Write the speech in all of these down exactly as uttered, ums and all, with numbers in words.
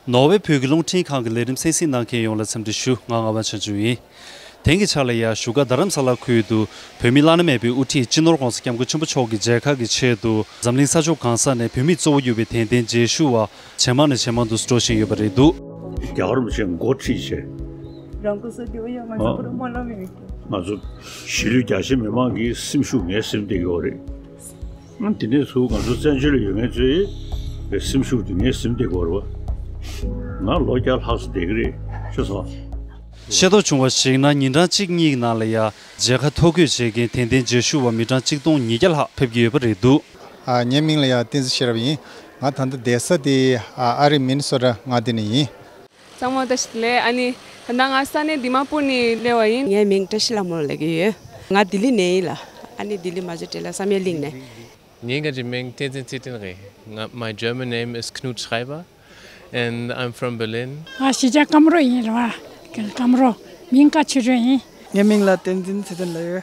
ནོར་ཝེ་བོད་ཀྱི་རླུང་འཕྲིན་ཁང་གི་ལས་རིམ་གསན་གཟིགས་གནང་མཁན་ཡོངས་ལ་འཚམས་འདྲི་ཞུ། ང་ངག་དབང་ཆོས་འབྱོར་ཡིན། དེང་གི་ཆར་ལ་ཡ་བཞུགས་སྒར་རྡ་རམ་ས་ལ་ཁུལ་དུ་བོད་མི་བླ་ན་མེད་པའི་དབུ་ཁྲིད་སྤྱི་ནོར་༸གོང་ས་༸སྐྱབས་མགོན་ཆེན་པོ་མཆོག་གི་མཇལ་ཁ་གི་ཆེད་དུ་འཛམ་གླིང་ས་ཕྱོགས་གང་ས་ནས་བོད་མི་གཙོ་བོ་ཡོད་པའི་དད་ལྡན་མཇལ་ཞུ་བ་ཇེ་མང་ནས་ཇེ་མང་དུ་འགྲོ་བཞིན་ཡོད་པ་རེད་འདུག་རྒྱ་གར་མི་ཆེན་འགོ་ཁྲིད་བྱས། རང་སྐུ་སྲོག་སྐྱོབ་ཡ་ང་ཚོ་ཨ། པུ་ར་སྨོན་ལམ་ཡོད་ཀྱི། ང་ཚོ་གཞིས་ལུས་རྒྱ་ཆེ་མི་མང་གི་སེམས་ཤུགས་ངས་ཟིན་བསྡད་ཀྱི་ཡོད་རེད། ཨ་དེ་ནས་ཚུར་ང་ཚོ་བཙན་བྱོལ་ལ་ཡོད་མཁན་ཚོའི་སེམས་ཤུགས་དེ་ངས་ཟིན་བསྡད་ཀྱི་ཡོད་རེད་བ། ང་ལོ་བརྒྱ་ལྷག་ཙམ་བསྡད་ཀྱི་རེད། ཤེས་སོང་། ཤེས་རྟོགས་བྱུང་བར་གཞིགས་ན་ཉིན་གྲངས་གཅིག་གཉིས་ཀྱི་ནང་ལ་ཡ་མཇལ་ཁ་ཐོ་འགོད་བྱེད་མཁན་དད་ལྡན་མཇལ་ཞུ་བ་མི་གྲངས་གཅིག་སྟོང་ཉིས་བརྒྱ་ལྷག་ཕེབས་ཀྱི་ཡོད་པ་རེད་འདུག་ཨ། ངའི་མིང་ལ་ཡ་བསྟན་འཛིན་ཤེས་རབ་ཡིན། ང་ད་ལྟ་བསྡད་ས་དེ་ཨ་ཨ་རི་མི་ནི་སོ་ཊ་མངའ་སྡེ་ནས་ཡིན། གཙང་མ་བཀྲ་ཤིས་བདེ་ལེགས། ཨ་ནི་ད་ལྟ་ང་ས་གནས་དི་མ་པུར་ནས་སླེབས་པ་ཡིན། ངའི་མིང་བཀྲ་ཤིས་ལྷ་མོ་ལབ་ཀྱི་ཡོད། ང་ལྡི་ལི་ནས་ཡིན་ལ། ཨ་ནི་ལྡི་ལི་མ་ཇོ་ཊི་ལ་བསམ་ཡས་གླིང་ནས། ངའི་ག་ཅི་མིང་བསྟན་འཛིན་ཚེ་བརྟན་རེད། ང་My German name is Knut Schreiber and I'm from Berlin. ང་གཞིས་ཆགས་ཀམ་རོ་ཡིན་རེད་བ། ཀམ་རོ། མིང་ཀ་ཆོས་སྒྲོན་ཡིན། ངའི་མིང་ལ་བསྟན་འཛིན་ཚེ་བརྟན་ལབ་ཡོད།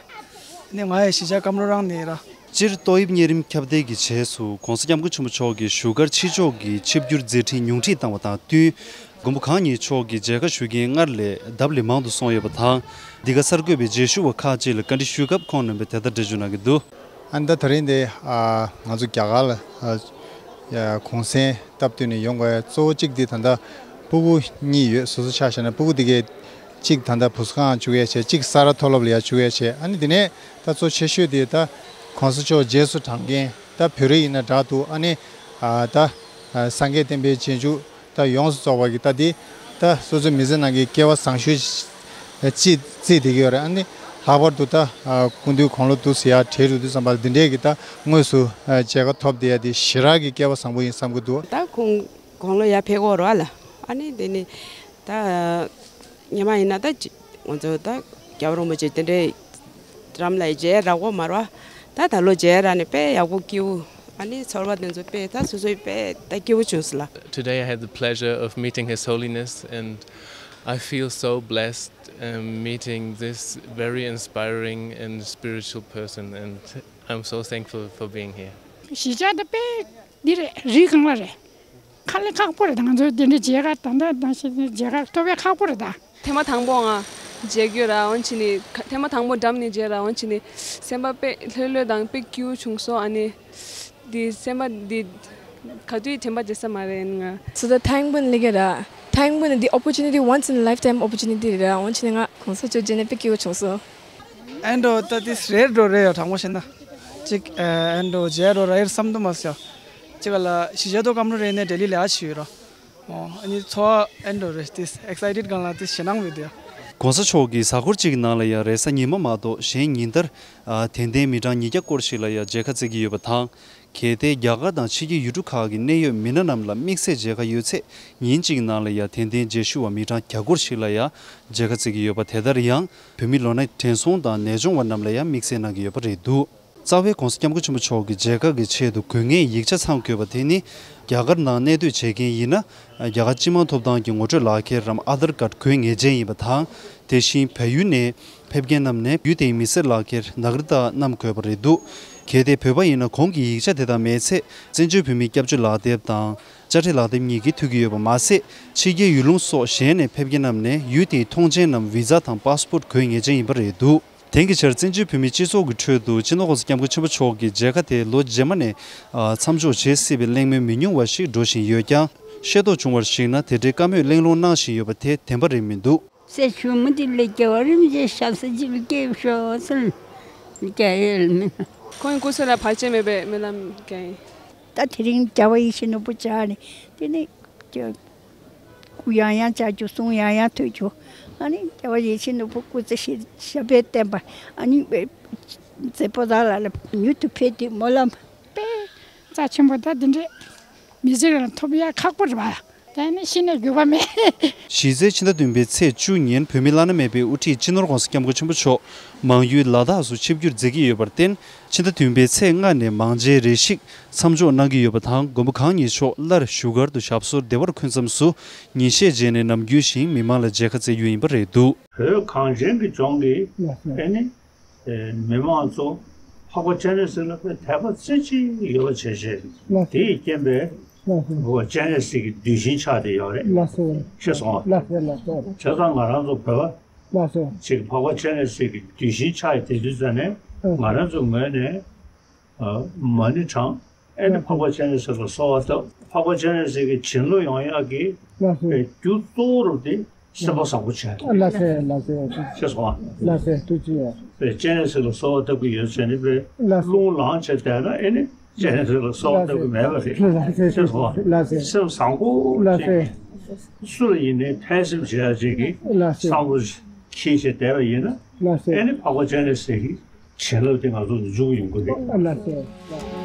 ནི་ང་ཡི་གཞིས་ཆགས་ཀམ་རོ་རང་ནས་ཡིན་ར། སྤྱིར་ཏོག་དབྱིབས་གཉན་རིམས་ཁྱབ་གདལ་གྱི་རྗེས་སུ་༸གོང་ས་༸སྐྱབས་མགོན་ཆེན་པོ་མཆོག་གིས་བཞུགས་སྒར་ཕྱི་ཕྱོགས་ཀྱི་ཆིབས་བསྒྱུར་མཛད་འཕྲིན་ཉུང་འཕྲི་བཏང་བ་དང་བསྟུན། མགོན་པོ་གང་ཉིད་མཆོག་གི་མཇལ་ཁ་ཞུ་མཁན་སྔར་ལས་ལྡབ་ལ་མང་དུ་སོང་ཡོད་པ་དང་། འདི་ག་གསར་འགོད་པས་མཇལ་ཞུ་བ་ཁག་ཅིག་ལ་བཀའ་འདྲི་ཞུས་སྐབས་ཁོང་རྣམ་པས་དེ་ལྟར་འགྲེལ་བརྗོད་གནང་གི་འདུག་ཨ་ནི་ད་ད་རིང་འདི་ཨ་ང་ཚོ་རྒྱ་གར་ལ་ཨ་ཡ་གུང་སེང་སྟབས་བསྟུན་ནས་ཡོང་དགོས་གཙོ་བོ་གཅིག་འདི་ད་ལྟ་སྤུ་གུ་གཉིས་ཡོད། སོ་སོ་ཆ་བཞག་ན་སྤུ་གུ་འདི་གས་གཅིག་ད་ལྟ་བུ་གསོ་ཁང་བཅུག་ཡས་བྱས། གཅིག་ས་རཱ་མཐོ་སློབ་ལ་ཡ་བཅུག་ཡས་བྱས། ཨ་ནི་འདི་ནས་ད་གཙོ་ཆེ་ཤོས་འདི་ད་གོང་ས་མཆོག་རྗེས་སུ་འབྲང་མཁན་ད་བོད་རིགས་ཡིན་ན་འདྲ་འདུག་ཨ་ནི་ཨ་ད་ཨ་སངས་རྒྱས་བསྟན་པའི་རྗེས་འཇུག་ད་ཡོངས་སུ་རྫོགས་པ་གི་ད་འདི་ད་སོ་སོའི་མི་ཚེ་ནང་གི་སྐལ་བ་བཟང་ཤོས་ཅིག་བརྩིས་བསྡད་ཀྱི་ཡོད་རེད། ཨ་ནི་ལྷག་པར་དུ་ད་ཨ་སྐུ་མདུན་དགུང་ལོ་དུ་ཟེར་ཡ་བགྲེས་རུ་དུས་ཙམ་པ་ལ་འདི་འདྲས་ཀྱི་ད་དངོས་སུ་ཨ་མཇལ་ཁ་ཐོབ་བསྡད་ཡ་འདི་ཞེ་དྲག་གི་སྐལ་བ་བཟང་པོ་ཡིན་བསམ་གྱི་འདུག་ད་ཁོང་དགུང་ལོ་ཡར་ཕེབས་ཀྱི་ཡོད་རེད་བ་ལ། ཨ་ནི་དེ་ནི་ད་ཉི་མ་ཡིན་ན་ད་ཅི་ང་ཚོ་ད་རྒྱལ་བ་རིན་པོ་ཆེ་དེ་འདྲའི་འགྲམ་ལ་མཇལ་རག་གོ་མ་རེད་བ། ད་ད་ལོ་མཇལ་རག་ནས་དཔེ་ཡག་པོ་སྐྱིད་པོ། ཨ་ནི་ཚོར་བ་དེ་ཚོ་དཔེ་ད་སོ་སོའི་དཔེ་ད་སྐྱིད་པོ་བྱུང་སོང་ལ། Today I had the pleasure of meeting His Holiness and I feel so blessed, um, meeting this very inspiring and spiritual person, and I'm so thankful for being here. གཞིས་ཆགས་འདི་དཔེ་འདི་རེད། རི་སྒང་ལ་རེད། དཀའ་ལས་ཁག་པོ་རེད། ང་ཚོ་དེ་འདྲའི་མཇལ་ཁ་ད་ལྟ་ནང་བཞིན་མཇལ་ཁ་ཐོབ་པའི་ཁག་པོ་རེད་ད། ཐེངས་མ་དང་པོ་ང་མཇལ་རྒྱུ་ར་འོན་ཆི་ནི་ཁ་ཐེངས་མ་དང་པོ་འགྲམ་ནས་མཇལ་ར་འོན་ཆི་ནི་སེམས་པ་དཔེ་ལྷོད་ལྷོད་དང་དཔེ་སྐྱིད་པོ་བྱུང་སོང་། ཨ་ནི་འདི་སེམས་པ་འདི་ག་དུས་དྲན་པ་བརྗེད་ས་མ་རེད་ང་། So the time when like a time when the opportunity once in a lifetime opportunity ར་འོན་ཆི་ནི་ང་གོང་ས་མཆོག་མཇལ་ནས་དཔེ་སྐྱིད་པོ་བྱུང་སོང་། ཨེ་འགྲོ་ད་དེ་རེད་འགྲོ་རེད་ཡ་དྲང་པོ་བཤད་ན། ཅིག་ཨེ་འགྲོ་མཇལ་འགྲོ་ར་ཨེར་བསམ་དུ་མ་ཟད། ཅིག་ལ་གཞིས་ཆགས་དོ་ཀམ་རུ་རེད་ནས་ལྡི་ལི་ལ་ཡ་ཆི་ཡོད་ར། ཨོ་ཨ་ནི་ཚོ་ཨེ་འགྲོ་རེད་དེ་ཨེག་སའི་ཊེཌ་གང་ལ་དེ་ཞེད་སྣང་བྱེད་དེ་ཡ། གོང་ས་མཆོག་གིས་གཟའ་འཁོར་གཅིག་གི་ནང་ལ་ཡ་རེས་གཟའ་ཉི་མ་མ་གཏོགས་གཞན་ཉིན་ལྟར་ཨ་དད་ལྡན་མི་གྲངས་ཉིས་བརྒྱ་སྐོར་ཞིག་ལ་ཡ་མཇལ་ཁ་བསྩལ་གྱི་ཡོད་པ་དང་། གལ་ཏེ་རྒྱ་གར་དང་ཕྱི་རྒྱལ་ཡུལ་གྲུ་ཁག་གི་གནད་ཡོད་མི་སྣ་རྣམས་ལ་དམིགས་བསལ་མཇལ་ཁ་ཡོད་ཚེ། ཉིན་གཅིག་ནང་ལ་ཡ་དད་ལྡན་མཇལ་ཞུ་བ་མི་གྲངས་བརྒྱ་སྐོར་ཞིག་ལ་ཡ་མཇལ་ཁ་བསྩལ་གྱི་ཡོད་པ། དེ་ལྟར་ཡང་བོད་མི་ལོ་ན་དྲན་སོང་དང་ནད་གཅོང་བ་རྣམས་ལ་ཡ་དམིགས་བསལ་གནང་གི་ཡོད་པ་རེད་འདུག་རྩ་བའི་གོང་ས་སྐྱབས་མགོན་ཆེན་པོ་མཆོག་གི་མཇལ་ཁ་གི་ཆེད་དུ་དགོས་ངེས་ཡིག་ཆ་ཚང་དགོས་པ་དེ་ནི། རྒྱ་གར་ནང་གནས་སྡོད་བྱེད་མཁན་ཡིན་ན། རྒྱ་གར་སྤྱི་དམངས་ཐོབ་ཐང་གི་ངོ་སྤྲོད་ལག་ཁྱེར་རམ་ཨ་དྷར་ཀཱར་དགོས་ངེས་ཅན་ཡིན་པ་དང་། དེ་བཞིན་བལ་ཡུལ་ནས་ཕེབས་མཁན་རྣམས་ནས་ཡུལ་དེའི་མི་སེར་ལག་ཁྱེར་ནཱ་ག་རི་ཏ་བསྣམས་དགོས་པ་རེད་འདུག་གལ་ཏེ་བོད་པ་ཡིན་ན་གོང་གི་ཡིག་ཆ་དེ་དག་མེད་ཚེ། བཙན་བྱོལ་བོད་མིའི་སྐྱབས་བཅོལ་ལག་དེབ་དང་། དཔྱ་ཁྲལ་ལག་དེབ་གཉིས་ཀྱིས་འཐུས་ཀྱི་ཡོད་པ་མ་ཟད། ཕྱི་རྒྱལ་ཡུལ་ལུང་སོགས་གཞན་ནས་ཕེབས་མཁན་རྣམས་ནས་ཡུལ་དེའི་ཐོངས་མཆན་ནམ་བི་ཛ་དང་པཱ་སི་པོར་དགོས་ངེས་ཅན་ཡིན་པ་རེད་འདུག་དེང་གི་ཆར་བཙན་བྱོལ་བོད་མིའི་སྤྱི་ཚོགས་ཀྱི་ཁྲོད་དུ་སྤྱི་ནོར་༸གོང་ས་༸སྐྱབས་མགོན་ཆེན་པོ་མཆོག་གི་མཇལ་ཁ་དེ་ལོ་རྗེས་མ་ནས་མཚམས་འཇོག་བྱེད་སྲིད་པའི་གླེང་མོལ་མི་ཉུང་བ་ཞིག་འགྲོ་བཞིན་ཡོད་ཀྱང་། ཤེས་རྟོགས་བྱུང་བར་གཞིགས་ན། དེ་འདྲའི་བཀའ་མོལ་གླེང་སློང་གནང་བཞིན་ཡོད་པ་དེ་བདེན་པ་རེད་མི་འདུག་སྲས་ཆུང་མི་དེ་ལས་རྒྱལ་བ་རིན་པོ་ཆེ་ཞབས་ས་ཅིག་ལ་སྐྱེས་ཤོག་ཟེར་རྒྱ་ཡལ་མིན། ཁོང་གི་སྐུ་སྲོག་ལ་བར་ཆད་མེད་པའི་སྨོན་ལམ་རྒྱག་ཡིན། ད་དེ་རིང་རྒྱལ་བ་ཡིད་བཞིན་ནོར་བུ་བཅར་ནས་དེ་ནས་སྐུ་ཡང་ཡང་བཅར་རྒྱུ་གསུང་ཡང་ཡང་ཐོས་རྒྱུ། ཨ་ནི་རྒྱལ་བ་ཡིད་བཞིན་ནོར་བུ་སྐུ་ཚེ་ཞབས་པད་བརྟན་པ། ཨ་ནི་མཛད་པོ་དག་ལ་ལ་མྱུར་དུ་ཕེབས་དུས་སྨོན་ལམ་དཔེ་རྩ་ཆེན་པོ་ད་འདི་འདྲས་མི་ཚེ་རིང་ལ་ཐོབ་ཡ་ཁག་པོ་རེད་བ། ད་ནི་ཤི་ནས་འགྱུར་བ་མེད། གཞི་རྩའི་ཕྱི་ཟླ་བདུན་པའི་ཚེས་བཅུ་ཉིན་བོད་མི་བླ་ན་མེད་པའི་དབུ་ཁྲིད་སྤྱི་ནོར་༸གོང་ས་༸སྐྱབས་མགོན་ཆེན་པོ་མཆོག་མང་ཡུལ་ལ་དྭགས་སུ་ཆིབས་བསྒྱུར་མཛད་ཀྱི་ཡོད་པར་བརྟེན། ཕྱི་ཟླ་བདུན་པའི་ཚེས་ལྔ་ནས་མང་མཇལ་རེ་ཞིག་མཚམས་འཇོག་གནང་གི་ཡོད་པ་དང་། མགོན་པོ་གང་ཉིད་མཆོག་སླར་བཞུགས་སྒར་དུ་ཞབས་སོར་བདེ་བར་འཁོད་མཚམས་སུ། ཉིན་ཤས་རྗེས་ནས་ནམ་རྒྱུན་བཞིན་མི་མང་ལ་མཇལ་ཁ་བསྩལ་རྒྱུ་ཡིན་པ་རེད་འདུག་བོད་གངས་ཅན་གྱི་ལྗོངས་ཀྱི་ཨེ་ནི། མི་མང་ཚོ་འཕགས་པ་སྤྱན་རས་གཟིགས་ལ་དཔེ་དད་པ་རྩེ་གཅིག་ཡོད་པ་བྱས་བྱས། དེ་ཡི་རྐྱེན་པས་ ལགས་སོ། འོ་སྤྱན་རས་གཟིགས་ཀྱི་གདུལ་ཞིང་ཆགས་བསྡད་ཡོད་རེད། ལགས་སོ། ཤེས་སོང་ང་། ལགས་སོ་ལགས་སོ། བྱས་ཙང་ང་རང་ཚོ་བོད་པ་ལགས་སོ། ཅིག་འཕགས་པ་སྤྱན་རས་གཟིགས་ཀྱི་གདུལ་ཞིང་ཆགས་ཡོད་དེ་དུས་ཙམ་ནས་ཨ་ང་རང་ཚོའི་ངོས་ནས་ཨ་མ་ཎི་བགྲང་། ཨེ་ནི་འཕགས་པ་སྤྱན་རས་གཟིགས་ལ་གསོལ་བ་བཏབ། འཕགས་པ་སྤྱན་རས་གཟིགས་ཀྱི་བྱིན་རླབས་ཡོང་ཡག་གི་ལགས་སོ། རྒྱུ་གཙོ་བོ་རུ་དེ་སེམས་པ་བཟང་པོ་བྱས། ལགས་སོ་ལགས་སོ། ཤེས་སོང་ང་། ལགས་སོ་ཐུགས་རྗེ་ཆེ། པས་སྤྱན་རས་གཟིགས་ལ་གསོལ་བ་བཏབ་ཀྱི་ཡོད་ཟེར་ནས་པས་ལགས་སོ། རླུང་ལངས་བྱས་བསྡད་ན་ཨེ་ནི་སྤྱན་རས་གཟིགས་ལ་གསོལ་བ་བཏབ་ཀྱི་མེད་པ་རེད། ལགས་སོ། ཤེས་སོང་ང་། ལགས་སོ། སེམས་བཟང་པོ་ལགས་ཅིག་སོ། སུ་ལ་ཡིན་ནའི་ཕན་སེམས་བྱེད་ཡག་ཅིག་གི་ལགས་སོ། བསམ་བློ་འཁྱེར་བྱས་བསྡད་པ་ཡིན་ན་ལགས་སོ། ཨེ་ནི་འཕགས་པ་སྤྱན་རས་གཟིགས་ཀྱི་བྱིན་རླབས་དེ་ང་ཚོ་ལ་འཇུག་ཡོང་གི་རེད། ལགས་སོ།